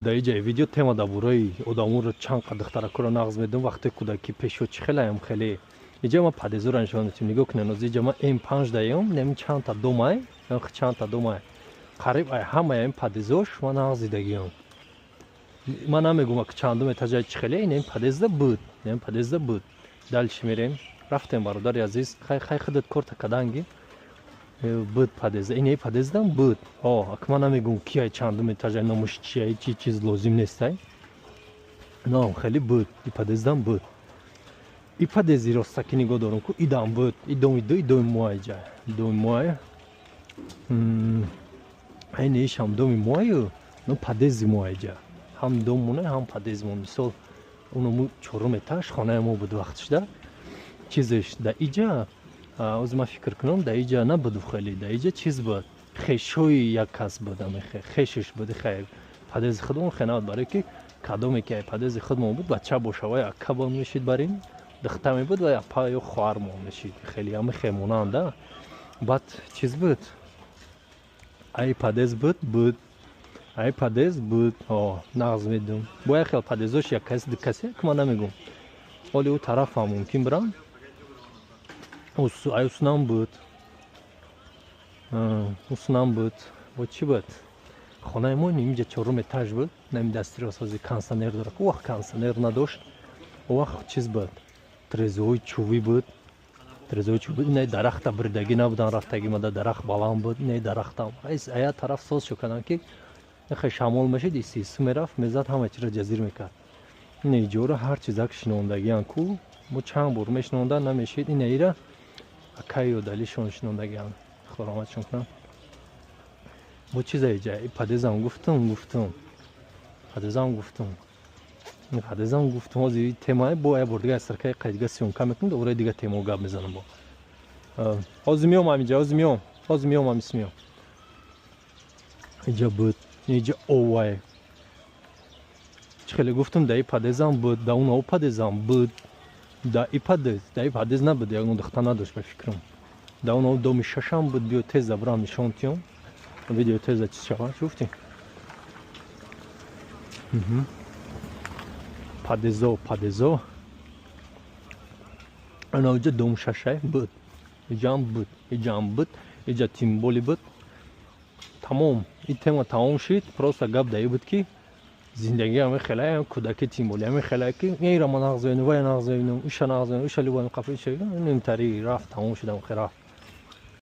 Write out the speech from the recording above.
Дар иҷаи видео тема дар бораи одаморо, чанд қа духтаракоро нағз медум вақте кӯдакӣ пешо чӣ хелаям хеле. Иҷа ма подъездора нишон метим, нигоҳ кунед. Оз иҷа ма М5 даём, нем чандта домай, чандта домай. Қариб ай ҳамаи ин подъездош ма нағз дидагиём. Ман намегум, ки чандум этажаи чӣ хеле, ин подъезда буд, ин подъезда буд. Дальше мерем. Рафтем, бародари азиз, хай, хай, худат корта каданги. Буд подъезда, ин подъездам буд. О, ак ман намегум, ки ай чандум этажай, номуш чия, чи чиз лозим нестай. Но хеле буд, и подъездам буд. И подъезди ростаки нигоҳ дорум ку, идам буд, и доми ду, и доми моай ҷа. Доми моай. Айни ишам доми моаю, но подъезди моай ҷа. Ҳам доммона, ҳам подъездмон. Мисол, уному чорум этаж хонаи мо буд вақт шуда. Чизеш да иҷа, оз ман фикр кунам, да иҷа набуду хеле, да иҷа чиз буд. Хешои як кас буд, хешиш буд, хе подъезди худмон хе набуд, барое ки кадоме ки подъезди худмон буд, бача боша, вай акабон мешид бар ин, духта мебуд, вай апа ё хоҳармон мешид. Хеле ҳами хе монанда. Баъд чиз буд. Ай подъезд буд, буд. Ай подъезд буд. О, нағз медум. Бо як хел подъездош як каси, ду касе, ки ман намегум. Оли ӯ тарафам мумкин бирам. Ай уснам буд. Уснам буд. Бо чӣ буд? Хонаи мо нимҷа чорум этаж буд. Нами дасти ростҳози кондиционер дорад. Ӯ вақт кондиционер надошт. Ӯ вақт чиз буд. Трезои чӯбӣ буд. Трезои чӯбӣ. Инаи дарахта буридагӣ набудан, рафтагӣ мада дарахт баланд буд. Инаи дарахтам. Ая тараф соз шо кардам, ки хе шамол мешид, исису мерафт, мезад, ҳама чиро ҷазир мекард. Ина иҷора ҳар чизак шинондагиан ку. Мо чанд бор мешинонда намешид. Ина ира акай ёдалишон шинондагиан. Худо кунам. Бо чиза иҷа? И подъездам гуфтум, гуфтум. Подъездам гуфтум. Подъездам гуфтум. Ҳозир темае бо як бор дига саркаи қайдига съёмка мекунем, дубора дига темо гап мезанам бо. Ҳозир меом ҳаминҷа, ҳозир меом. Ҳозир меом, ҳамис меом. Иҷа буд, иҷа овай. Чӣ хеле гуфтум, да и подъездам буд, да он подъездам буд. Да и подъезд, да и подъезд набуд, ягон духта надошт ба фикрам. Да он доми шашам буд, биё тез забрам нишон тиём. Видео теза чиз шавад, чӣ гуфтӣ? Подъездо, подъездо. Ана иҷа дом шашай буд. Иҷаам буд, иҷаам буд, иҷа тимболи буд. Тамом, ин тема тамом шид, просто гап даи буд, ки зиндагӣ ҳами хеле кӯдаки тимболи ҳами хеле, ки ира ма нағз бинам, вай нағз бинам, иша нағз бинам, иша либони қафо, иша нимтари рафт, тамом шудам, хе рафт.